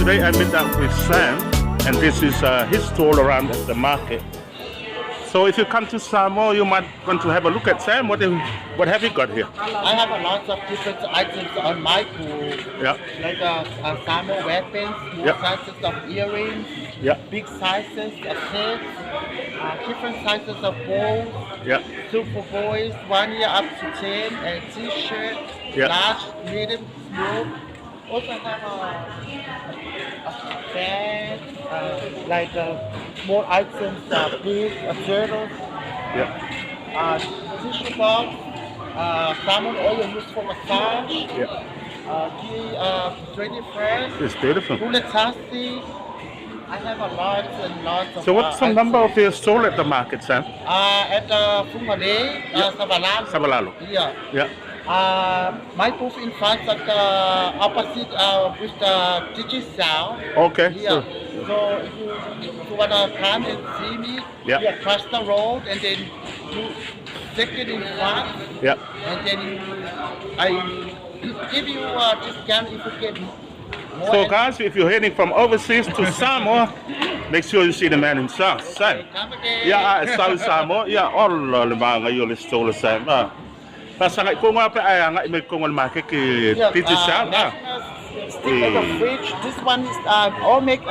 Today I met up with Sam, and this is his stall around at the market. So if you come to Samoa, you might want to have a look at Sam. What have you got here? I have a lot of different items on my pool, like Samoa weapons, small sizes of earrings, big sizes of sets, different sizes of bowls, suit for boys, 1 year up to 10, and t-shirts, large, medium, small. Also have a bag, like small items, big turtles, tissue box, salmon oil used for massage, ghee, 21st, It's beautiful. Puletasi. I have a lot and lots of So what's the number items. Of your stall at the market, Sam? At Fugalei, Savalalo. Savalalo. Yeah. My booth in front of the opposite with the Digicel. Yeah. So if you wanna come and see me, you cross the road and then you second in front, and then I give you a discount if you get more. So guys, if you're heading from overseas to Samoa, make sure you see the man himself, Sam. Come again. Ia, a sau Samoa, ia, ola le manga i o le stall Sam. Ah. Pasangai ko ngā pe ai ngai me ko ngā market ki Digicel. Ah. National stick at the fridge. This one is all make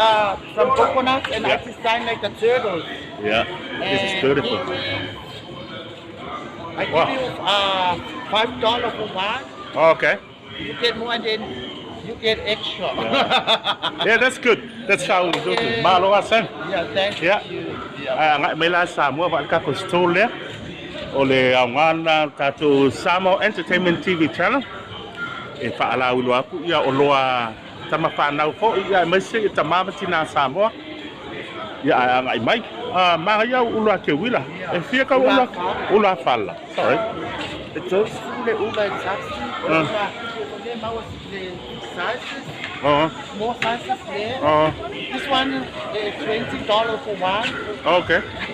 from coconut and I design like the turtles. Yeah, this is And beautiful. earrings. I give you $5 for one. You get more and then you get extra. Yeah, that's good. That's how we do it. Malo a Sam. Yeah, thank you. Yeah. Ah, ngai mai la Samoa va ka ko stall lea. O le au ngana tātou Samoa Entertainment TV channel. E whaalau ilo aku ia o loa tama whanau fo ia mai se i tama tina Samoa. Ia ai ngai mai. Ah, manga ia ula ke wila. E fia ka ula ula fala. Sorry. Those le ula taxi, ula le maua the big sizes, small sizes there. This one is $20 for one.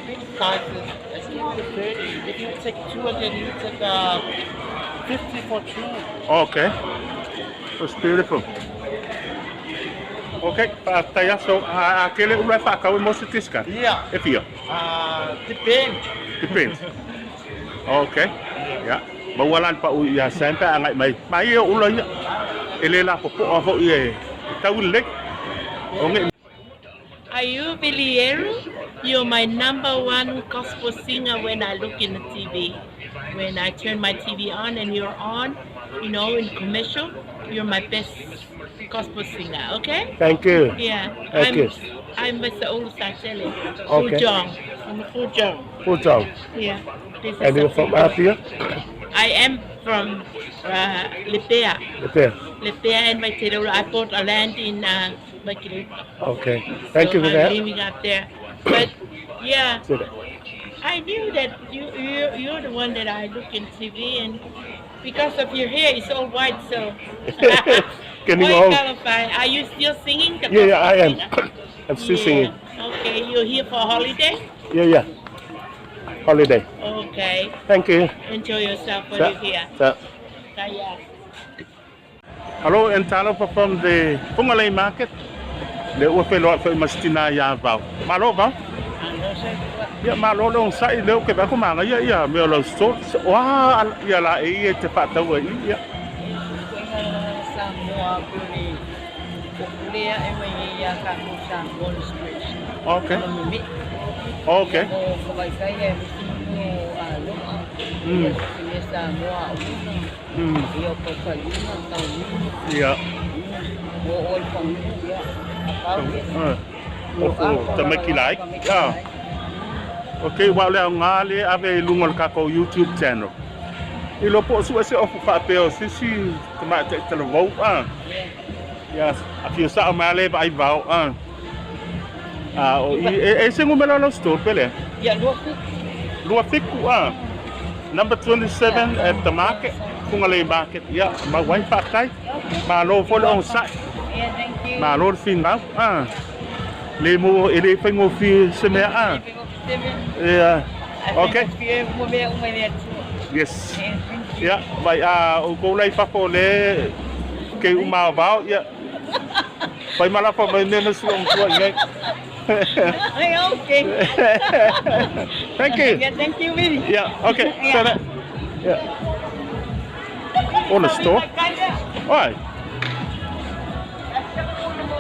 Big sizes, I give you 30. If you take two and then you take 50 for two. Okay. That's beautiful. Okay, pa taia so a kele ula fa ka mo se tiska. Yeah. E fia. Depend. Depends. Okay. Yeah. Mawalan pa u ia sempe angai mai. Mai e ula ia. E le la po a fo i e tau le. O nge Are you Vilieru? You're my number one gospel singer when I look in the TV. When I turn my TV on and you're on, in commercial, you're my best gospel singer, okay? Thank you. Yeah. Thank I'm, you. I'm Mr. Ulu Satele. Okay. Fujong. From Fujong. Fuzhou. Yeah. This is And you're from Apia? Apia? I am from Lepea. There. Lepea and Vaitele. I bought a land in Vaitele. Okay. Thank So you for I'm that. living up there. But yeah, See that. I knew that you're the one that I look in TV, and because of your hair, it's all white. So Getting all old. qualified. Are you still singing? The Yeah, I gospel am. singer? I'm still Yeah. singing. Okay, you're here for holiday. Yeah. Holiday. Okay, Thank you. Enjoy yourself while you're here. Kaya. Hello, and talofa from the Fugalei market. Le ua wheloa whai mastina ia vau. Malo vau? Ia malo le sai leo ke va ko manga ia ia me o lau so wa ia la e ia te whātaua i ia. Samoa puni o lea e mai ia ka ko Samoa inspiration. Mimi. O whakaikai e misi o a loa. Ia se Samoa o luna. Ia o paupalima, taulima. O oi whangu ia. A pau ia. O o te meki lai. Yeah. Okay, wa le ngā le ave i lunga o le kākou YouTube channel. I lo po su ese ofu whaapeo sisi te maa te te vau ah. Yes, a fio sa o male vai vau ah. Ah, o i e e se ngumela lo store pele. Ia, lua fiku. Lua fiku ah. Number 27 at the market, Fugalei market. Yeah, ma wai whaakai. Ma lo fo le on sai. Yeah, thank you. Ma lo le whingau ah. Le mo e le whaingo fi se mea ah. Yeah. Okay. Yes. Yeah, vai a o ko lai fafo le ke uma vau. Yeah. Fai malafa mai mea na sua matua i ngai. Okay. Thank you. Yeah, thank you, Willie. Yeah, okay. So that, yeah. On the store. Why?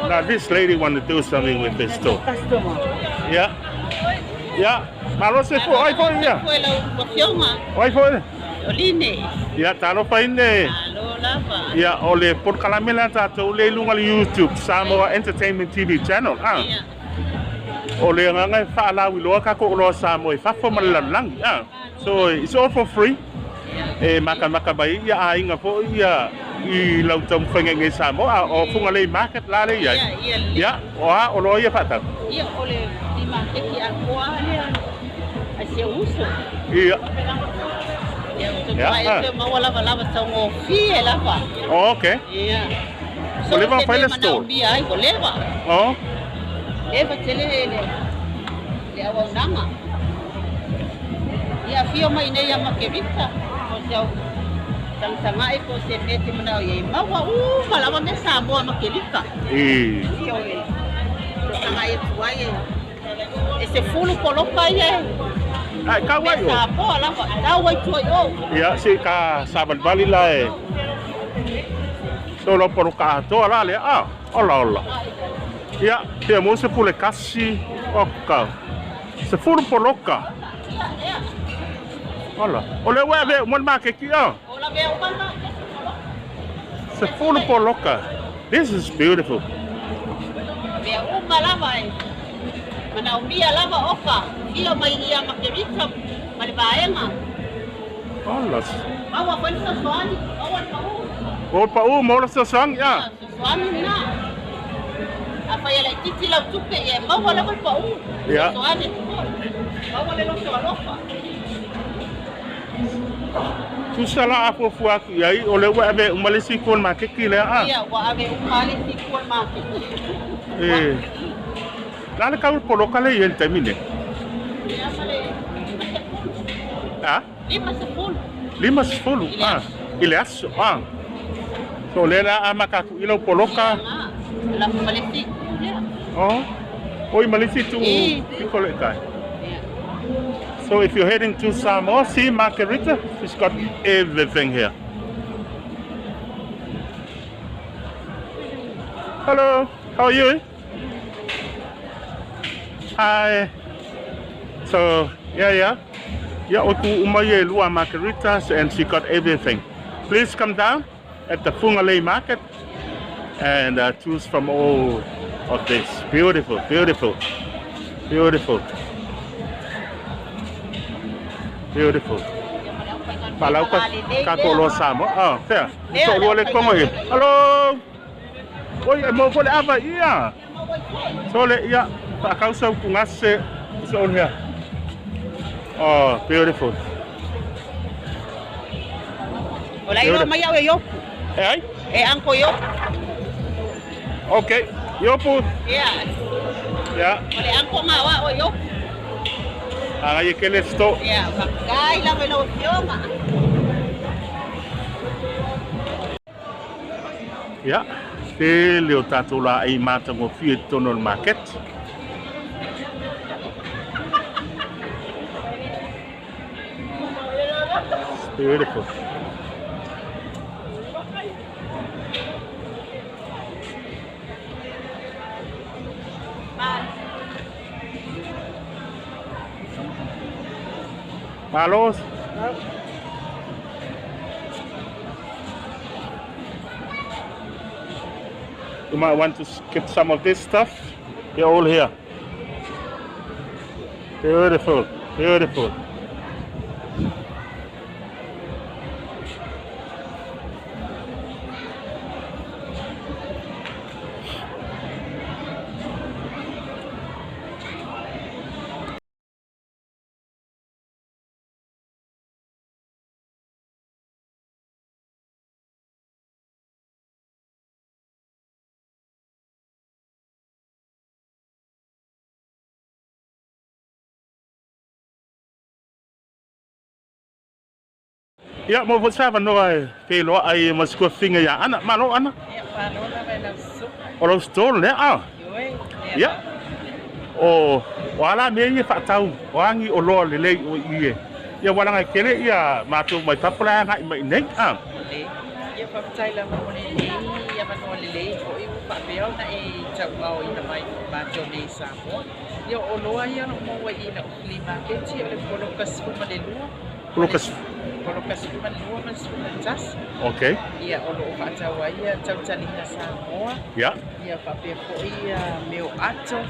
Now this lady want to do something with this store. Customer. Yeah. Yeah. Malo se fo, ai fo ia. Foi lau afioga Ai fo. o Line. Ia, talofa ine. Alo lava. Ia, o le polokalame la tatou le i luga le YouTube Samoa Entertainment TV channel. Ah. Ia. O le agaga e faalauiloa tatou oloa Samoa i fafo ma le lalolagi. Ah. So it's all for free. E makamaka mai ia aiga foi ia i lau taumafaiga i Samoa. Ah, o Fugalei Market la le i ai. Ia, ia. Ia, o a oloa ia faatau. Ia, o le maketi atoa lea. Ai se uso. Ia. Ia, o te Ia, mai ah. te maua lava lava taugofie lava. Oh, okay. Ia. O leva te fai le mea store. manaomia ai, o leva. Oh. Leva tele le le auaunaga. Ia afio mai nei ia Makerita. O se au tagatagai po o se mea e te manao i ai maua uma lava mea Samoa Makerita. I. Ia o le tagatagai atu ai e e 10 poloka ia e. Ai, kau Mea ai o. Samoa lava. Tau ai tua i o. Ia, se ka savalivali la e. So lo poloka atoa la le. Ah, ola ola. Ia, fia mo se pule kasi o ka. 10 poloka. Ia, ia. Ola. O le ua ave mo le maketi ah. O la mea uma ma. 10 poloka. This is beautiful. Mea uma lava e. Manaomia lava oka. Ia mai ia Makerita ma le vaega. Ola. Maua foi le fesoasoani. Maua le pau. O pa u mo le sasang ia. Fesoasoani na. Afai e laitiiti lau tupe ia e maua lava le pau. Ia. Fesoasoani atu foi. Maua le loto alofa. Tusa la afuafua atu i ai o le ua ave uma le isi itu o le maketi lea ah. Ia, ua ave uma le isi itu o le maketi. E. La le kau le poloka le i ai le taimi nei. Ia ma le 50. Ah? 50. 50 ah. I le aso ah. So le la a maka atu i lau poloka. Ia, ma. La ma le isi itu lea. Oh. Oi ma le isi itu Eh. i ko le kai. Ia. So if you're heading to Samoa, see Margarita, she's got everything here. Hello, how are you? Hi. So, yeah. Yeah, o ku uma ye lua Margaritas and she got everything. Please come down at the Fugalei Market and choose from all of this. Beautiful, beautiful, beautiful. Beautiful. Palau ka ka ko lo Samoa. Ah, fair. So lo le kongo i. Hello. Oi, e mo fo le ava ia. So le ia, pa kau sau ku ngase it's on here. Oh, beautiful. O la ilo mai au e Yopu. E ai? E anko Yopu. Okay. Yopu. Ia. Ya. O le anko ngā wa o Yopu. Aga ye kele sto. Ia, faafetai lava i lau afioga. Ya. Tele o tātou la ei matagofie i totonu o le market. It's beautiful. Malos. You might want to get some of this stuff. They're all here. Beautiful, beautiful. Ia, maua foi se avanoa e feiloai ai ma si tuafafine ia Ana. Malo Ana. Ia, malo lava i lau susuga. O lau stall lea a? Ioe, lea Ia. lava. O, o a la mea ia e faatau, o a ni oloa lelei o i e? Ia ua laga e tele ia matou mai fafo la e agai mai i nei a? Lelei. Ia, faafetai lava mo lenei avanoa lelei foi ua faapea ona e tauaoina mai mo matou nei i Samoa. Ia, o oloa ia o lo o maua i lau flea market o le poloka 12. Poloka Poloka 12 ma le 11. Okay. Ia, o lo o faatau ai ia tautaliga Samoa. Ia. Ia, faapea foi ia mea o ato,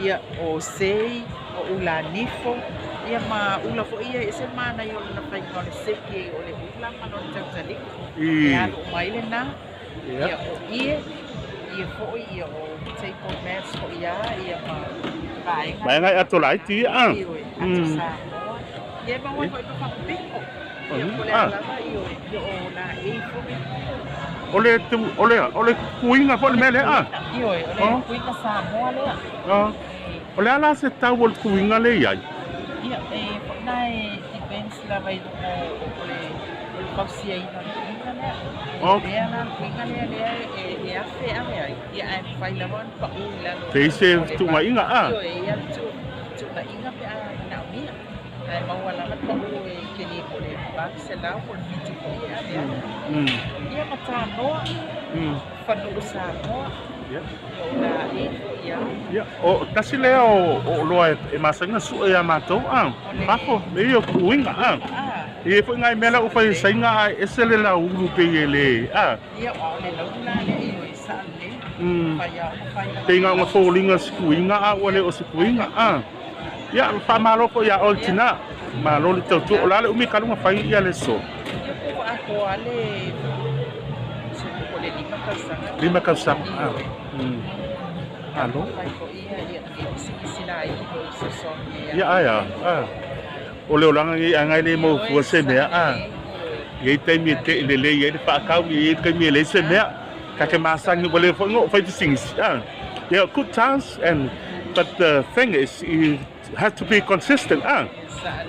ia, o sei, o ula nifo, ia ma ula foi ia e ese le manaia o lona faiga o le seki o le ula ma lona tautaliga. I. E alu uma ai lena. Ia. Ia, o ie, ie foi, ia, o table mats foi a, ia ma vaega. Vaega i ato laiti ia a. Ioe, ato Samoa. Ia, e maua ai foi ma faapapiko. Ia, po o le a lava, ioe, ia, o laei foi. O le, o le, o le kuiga foi le mea lea a? Ioe, o le kuiga Samoa lea. O le a la se tau o le kuiga lea i ai? Ia, e foi na e depends lava i luga o le o le fausiaina o le kuiga lea. Ok. E lea la le kuiga lea lea e e afe e ave ai, ia ae mafai lava ona pau i lalo Pei se o le tuuaiga a? Ioe, e i ai le tuuaiga pe a manaomia. Ae maua lava le pau e keli po o le 800 po o le 7 foi e ave ai. Ia ma tanoa, fanuu Samoa. Ia. Ia, o tasi lea o oloa e masani ona sue ia matou a, fafo, me ia o kuiga a. E i ai foi nai mea la ua fai e Saina ae ese le lauulu pei e le a. Pei na ona foliga se kuiga a ua le o se kuiga a. Ia, faamalo foi ia oe le tina. Malo le tautua. O le a le umi talu ona fai ia le so? Lima tausaga. Malo. Ia ae a. O le olaga nei aiga e le maua fua se mea a. E i ai taimi e tee lelei ai le faatau, e i ai taimi e leai se mea. Ta te masani ua leva foi ona ou fai pisinisi a. Yeah, good times and but the thing is you have to be consistent a.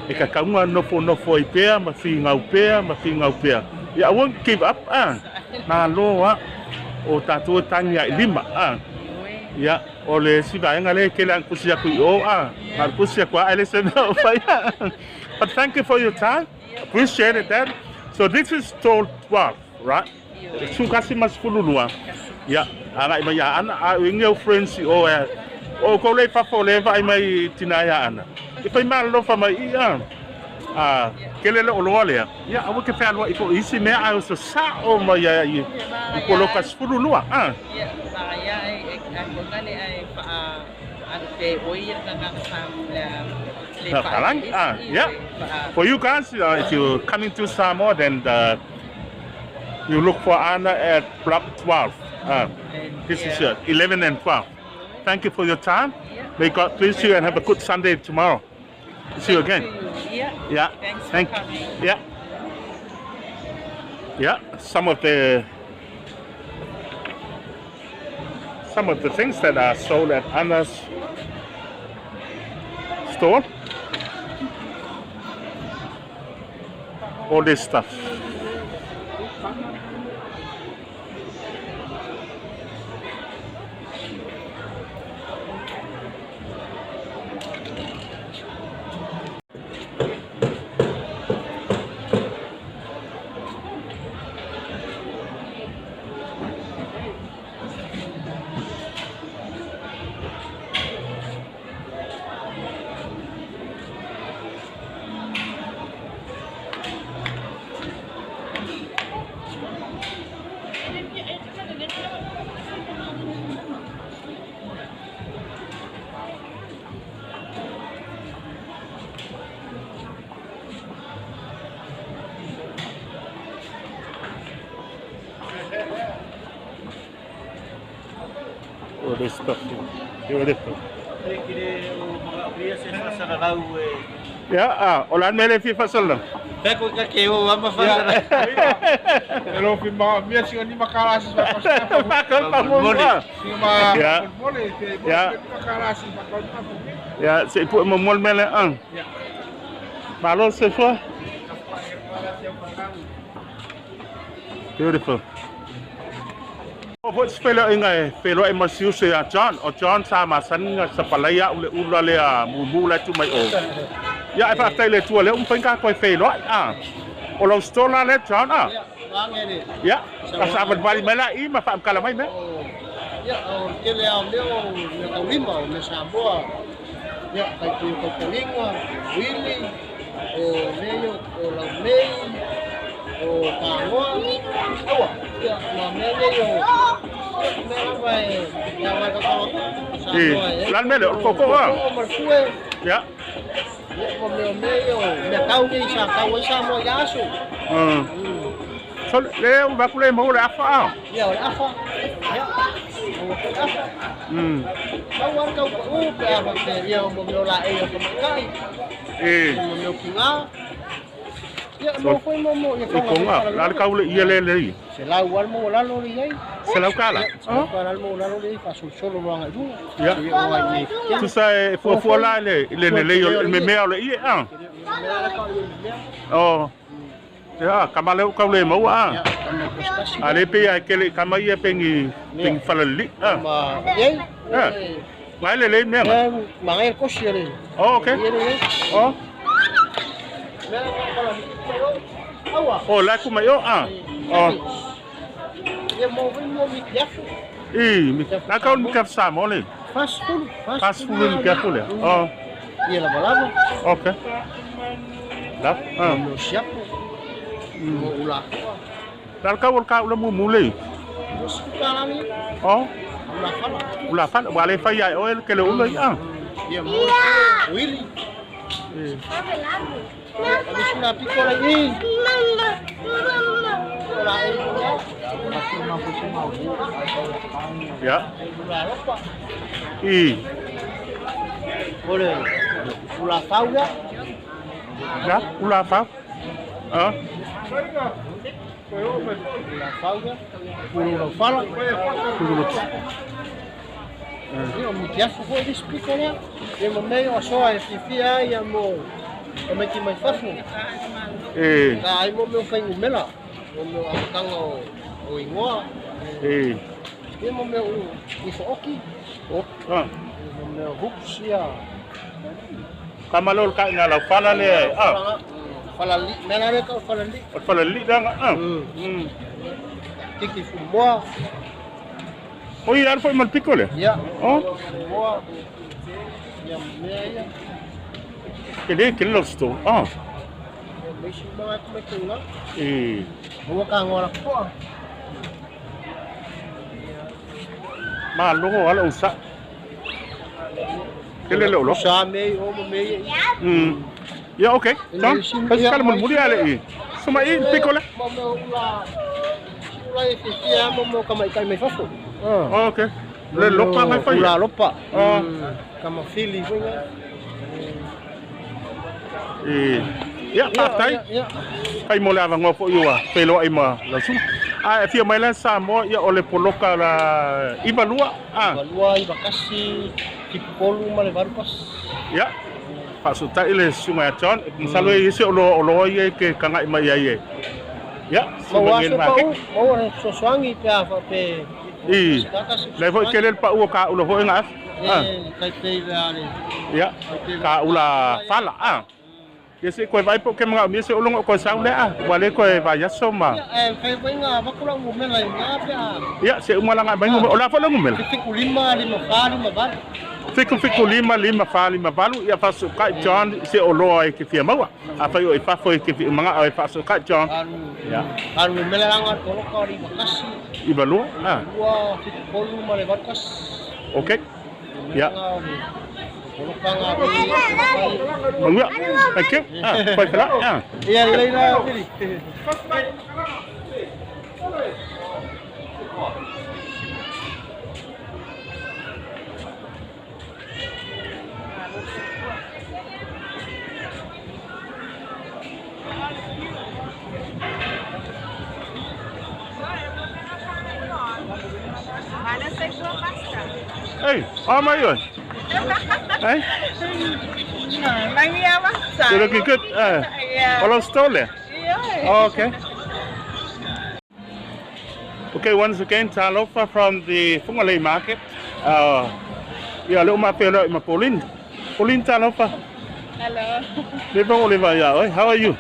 E tatau ona nofonofo ai pea ma finau pea ma finau pea. Yeah, I won't give up a. Malo a. O tatou e tagi ai lima a. Ia, o le isi vaega lea e tele lava ina tusi atu i o a. Na o le tusi atu lava ae le se mea o fai a. But thank you for your time. Appreciate it Dad. So this is stall 12, right? 11 ma 12. Ia, agai mai ia Ana, a ui au friends i o e. O kou lea i fafo o lea e vaai mai i tina ia Ana. I fai malalofa mai i a. A, kele le oloa lea. Ia, aua ke fealuai foi i isi mea ae o sasao mai ai i poloka 12. A. Ia, ma ia e e a le e faa alu pe oi ia le sa le le Falang? Ah, yeah. For you guys, if you're coming to Samoa, then you look for Anna at block 12. This is 11 and 12. Thank you for your time. May God bless you and have a good Sunday tomorrow. See you again. Yeah. Yeah. Thanks for Thank coming. Yeah. Yeah. Some of the things that are sold at Anna's store. All this stuff. All this stuff here. Here it is. Yeah, ah, o la mele fi fasala. Peko ka ke o ama fasala. Elo fi ma mia singa ni makala si fa Fa fa mo. Singa ma mole te makala si fa Ya, se pu mo mol mele an. Ya. Malo se fo. Beautiful. O foi se feiloaiga e feiloai ma si uso ia John. O John sa masani ona sapalaia au i le ula lea mumu la e tuu mai o. Ia ae faafetai i le Atua o lea ua mafai ona tatou toe feiloai. A. O lau store la lea John a. Ia, a saavalivali mai la i ma faamatala mai mea. Ia, o le tele lava o mea o mea taulima, o mea Samoa, ia, tai pei o tautaliga, uili, o mea ia o laumei, o tānoa, aua, ia, ma mea nei o, ia, mea lava e, e aoga i tatou atunuu, Samoa e. O le a le mea lea, o le tootoo a? Tootoo ma le fue. Ia. Ia, ma mea o mea ia o mea tau nei sa tau ai Samoa i aso. So, le ua vaai atu le maua le afa a? Ia, o le afa. Ia, maua foi le afa. Mau lava le tau pau pe a faapea, ia, mo mea o laei o tamaitai. Mo mea o tiga. Ia, maua foi mo mo ia I Tonga, o le a le tau o le ie lea lei? $100 lava le maualalo le i ai. $100? Ia, $100 lava le maualalo le i ai faasolosolo loa agai i luga. Ia. Tusa e fuafua la i le lelei o le memea o le ie a? Oh. Ia, kama lea ua tau le maua a. A lea pei lava e tele i tama ia pei ni pei ni falalilii a. Ia. Ngai lelei mea ngai. Oh, okay. Oh. Oh, la e ku mai o a. Oh. I, la kau ni mikafu Samoa le. 40 ni mikafu le. Oh. Ia lava lava. Okay. La. Ah. Mo siapo. Mo ula. La kau o ka ula mumu le. Mo suka la ni. Oh. Ula fala. Ula fala. Wa le fai ai oe ke le ula i a. Ia mo wili. Sina piko la i. Ia. I. O le ula fau ia. Ia, ula fau. Ah. Ula fau ia. Pulu lau fala. Pulu lau. Ia, o mutiafu foi le isi piko lea. Ia ma mea o asoa e fiafia ai ia mo tamaiti mai fafo. E. Ka ai mo mea o fuainumera, mo mea o amataga o igoa. E. Ia mo mea o ifo oki. Ah. Mo mea o hooks ia. Ka malo le ka ina lau fala lea. Ah. Fala li, mea la lea tau fala li. O le fala li lea. Ah. Tiki fumoa. O ia alu foi ma le piko lea? Ia. Oh. Fumoa. Ia mea ia. Tele, tele lau store. Oh. Ia mai si mga atu mai tūnga. E. Maua ka ngoa la poa. Malo ala usa. Tele le olo. Sa mei o mo mei. Ia, okay. John, kasi kala mulimuli ale i. Suma i piko le. Mo mea ula. Si ula e fiafia mo mo ka mai kai mai fafo. Oh, okay. Le lopa mai fai. Ula lopa. Oh. Ka ma fili foi ngai. E. Ia, faafetai. Fai mo le avanoa foi ua feiloai ma lau susuga. A e afio mai la Samoa, ia o le poloka la 92. A. 92, 91, 73 ma le 81. Ia, faasutai le susuga ia John. Masalo e i ai se oloa oloa ia e te kaga'i mai ai e. Ia, Maua aso pau, maua le fesoasoani pe a pe. I, lea foi tele le pau o kaula foi ga afe. E, tai pei le a le. Ia, kaula fala a. Ia se i koe vaai po o ke manaomia se ologa o koe sau lea a, ua le koe vaiaso ma. Ia, e fai foi ga avatu lau numera i ina pe a. Ia, se uma laga mai numera. O le a foi lau numera? 75 54 58. 7 7 5 5 4 5 8, ia faasootai John se oloa e te fia maua. Afai o i fafo e te manao e faasootai John. Ia. Alu numera laga poloka o le 91. 92, a. 2 7 3 ma le 8 1. Okay. Ia. Manuia. Thank you. Ah, koe pela. Ah. Ia lelei la Vili. Ei, a mai oe. Hey? You're looking good. Yeah. O lau store lea? Yeah. oe. Oh, okay. Okay, once again, talofa from the Fugalei market. Uh, ia le uma pelo ma Pauline. Pauline talofa. Hello. Le ba ole va ia oi. How are you?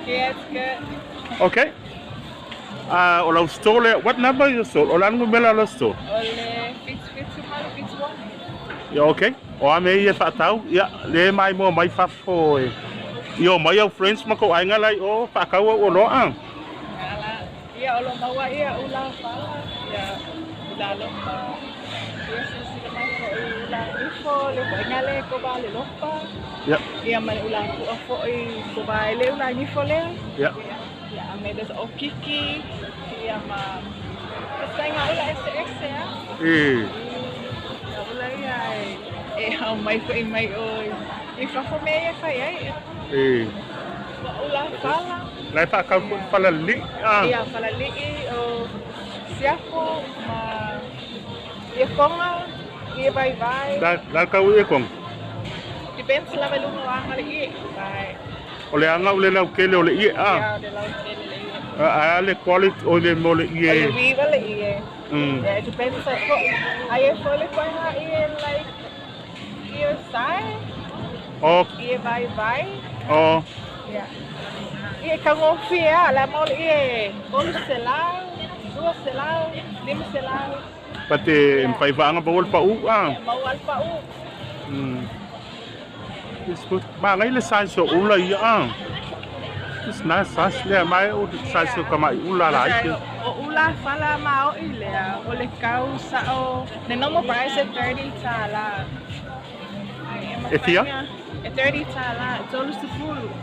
Yeah, it's good. Okay. Ah, uh, o lau store le, what number your store? O la numera lo store. O le fits fits ma fits one. Ia okay. O a me ia whaatau, ia, le mai mua mai fafo e. Ia o mai au friends ma ko ainga lai o whaakau au o loa. Ala. Ia o lo maua ia ula fala. Ia ula lopa. Ia sila mai fo'i ula ifo le fo'i ngale ko ba le lopa. Ia. Ia ma le ula pu'a fo'i ko ba le ula ifo lea. Ia. Ia a me there's okiki. Ia ma Sa ula ese ese a. E. Ia ula ia e e hau mai fo'i mai o i fafo mea ia fai ai. E. Ma ula fala. Lai whaakau ko fala li. Ah. Ia falali'i o siapo ma ia konga, ia vaivai. La la kau e kong. Depends lava i luga o aga le ie. Vai. O le anga o le lau kele o le ie a. Ia o le lau kele le ie. A le quality o le mo le ie. O le wiva le ie. Yeah, it depends like ko ai e fo le koe ie like ie sai. Oh. Ie vaivai. Oh. Yeah. Ie kaugofie a la mo le ie 300, 200, 500. But e mawhai whaanga pa ol pa u a. Maua le pa u. It's good. Ma ngai le size o ula ia a. It's nice size lea mai o size o ka mai ula la ai. O ula fala ma o i lea o le kau sa o the normal price e 30 tala. E fia? E 30 tala, 30.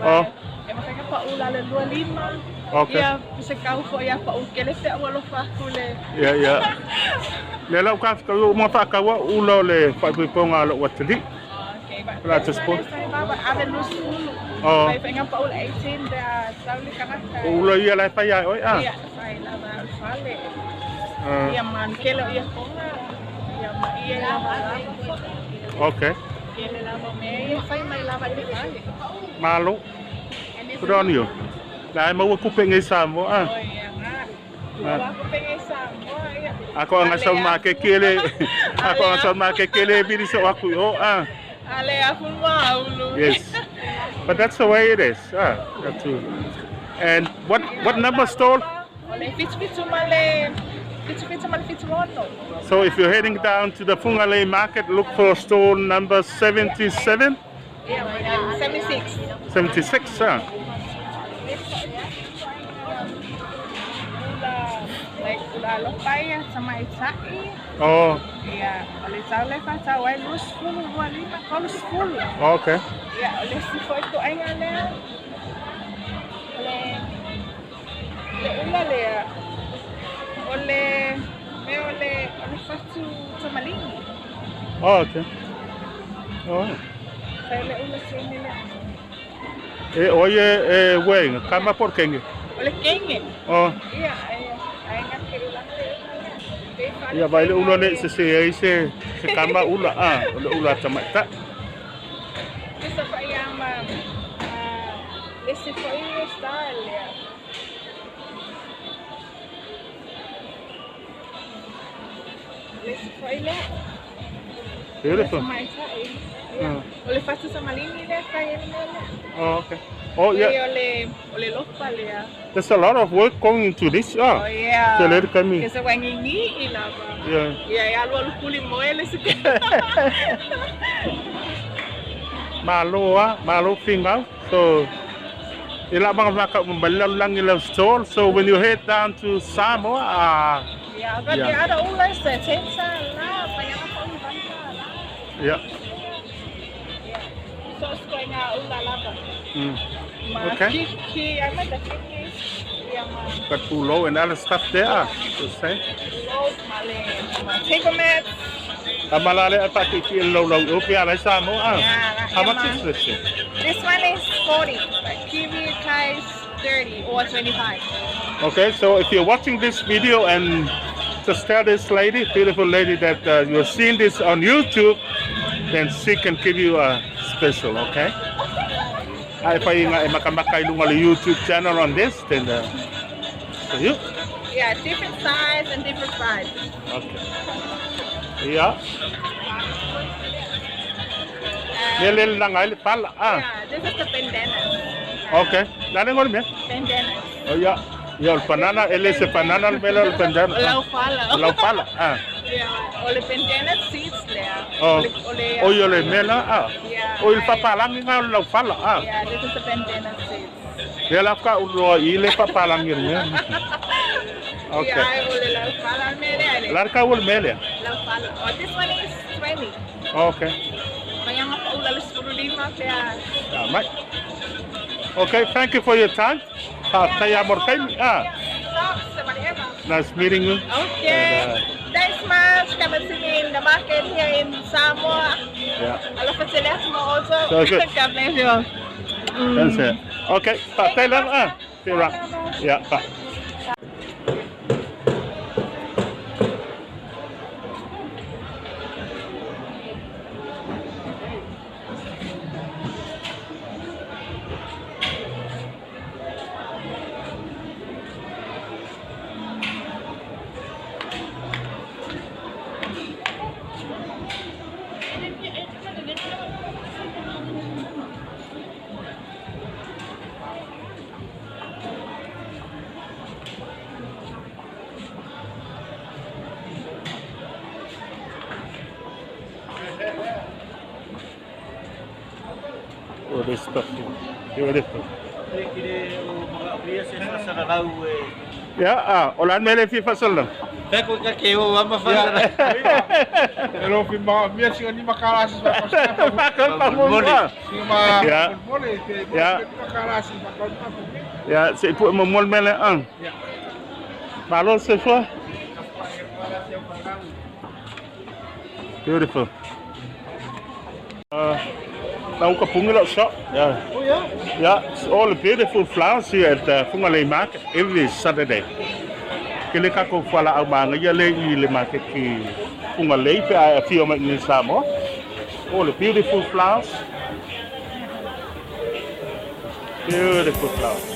Oh. E mafai ka pa ula le 25. Okay. Ia se kau fo ia pa u kele te ua lofa aku le. Ia ia. Le lau ka ka o ma fa ka wa ula o le fa puiponga lo watali. Okay, but La te sport. Ave 20. Oh. Vai whainga pa ula 18 pe a sauli kanaka. Ula ia lai fai ai oi a. Ia, fai lava o le fale. Ah. Ia man kele o ia konga. Ia ma ia lava lava fo'i. Okay. Kele lava mea ia fai mai lava i le fale. Malo. Good on you. Lai maua kupe ngai Samoa a. Oi ia nga. Maua kupe ngai Samoa ia. Ako anga sa ma ke kele. Ako anga sa ma ke kele biri so aku o a. Ale afu maulu. Yes. But that's the way it is. Ah, that's true. And what what number stall? O le fitu fitu ma le fitu fitu ma le fitu ono. So if you're heading down to the Fugalei market, look for stall number 77. Yeah, 76. 76, huh? Like ula lopai sa mai sa'i. Oh. Ia, o le tau le whatau ai 20 25 30. Okay. Ia, o le si foi to ainga lea. O le le ula lea. O le me o le o le fatu tamaligi. Oh, okay. Oh. Fai le ula sene lea. E oye e wenga kama por kenge. O le kenge. Oh. Ia, ai ai nga ke ula le ula. Ia vai le ula le se se ai se se kama ula a o le ula tamaita. Isa fa ia ma le se foi style lea. Le se foi lea. Beautiful. Ia. O le fatu tamaligi lea fai e le mea lea. Oh, okay. Oh, yeah. O le o le lopa lea. There's a lot of work going into this. Oh, yeah. So let it come in. Ke se wangingi i lava. Yeah. Ia, e alu alu kuli moe le se Malo ah, malo fingau. So ila bang maka membalau langi stall. So when you head down to Samoa, Yeah, but Yeah. the other ula se tensa la, payana pa ula la. Yeah. Yeah. So it's going out ula lava. Ma Okay. kiki, I met the kiki. Yeah, ma Got pulo and other stuff there. To say. lo ma le ma table mats. Amalale apa kiki low low upi ala Samoa. Yeah, How much yeah, is this? thing? This one is 40, but kiwi is 30 or 25. Okay, so if you're watching this video and just tell this lady, beautiful lady, that you're seeing this on YouTube, then she can give you a special, okay? A e fai nga e makamaka i lunga le YouTube channel on this, then for you. Yeah, different size and different price. Okay. Ia. Le le la ngai le pala. Ah. Yeah, this is the bandana. Okay. La le ngol me. Bandana. Oh ya. Ya, o banana, ele se banana le mele o bandana. Lau fala. Lau fala. Ah. Yeah, o le bandana seeds lea. Oh. O le O yo le mela ah. Yeah. O il papalangi nga lau fala ah. Yeah, this is the bandana seeds. Ia la ka ulo i le papalangi me. Okay. Yeah, o le lau fala mele ale. La ka ul mele. Lau fala. Oh, this one is 20. Okay. Kaya nga pa ula le 15 kaya. Ah, mai. Okay, thank you for your time. Ah, morkai. Ah, nice meeting you. Okay. And, Thanks much. Come and see me in the market here in Samoa. Yeah. Alofa tele also. So good. God bless you. That's it. Okay, pa tay lang ah. Tira. Yeah, pa. Oh, this stuff here. Beautiful. Yeah, ah, ola mele fi fasal. Te ko ka ke o ama fa. E lo fi ma mia singa ni makalasi fa Fakal pa mo. Singa ma Yeah. mole te Yeah. makalasi fa fa. Yeah, c'est pour mo mol mele un. Malo ce soir. Beautiful. Now ka pungi shop. Yeah. Oh yeah. Yeah, it's all the beautiful flowers here at the Fugalei Market every Saturday. Ke le ka ko whala au maanga ia le i le market ki Fugalei pe a whio mai ni Samoa. All the beautiful flowers. Beautiful flowers.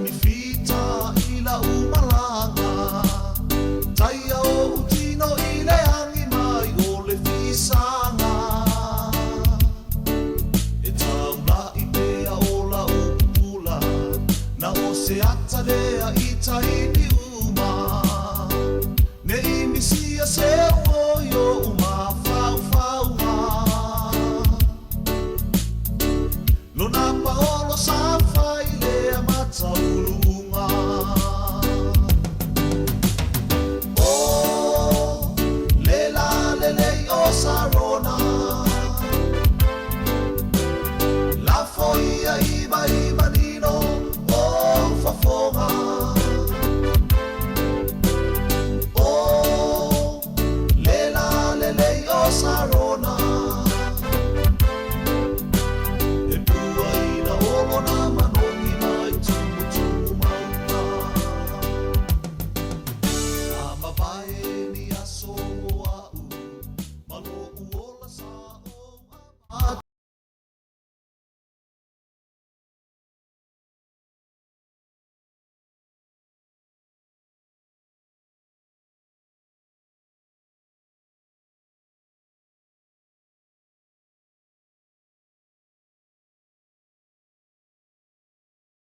Taimi fita i lau malaga Taia o utino i le angi mai o le fisaga E taulai pea o lau pupula Na o se ata lea i taimi uma Ne i misia se.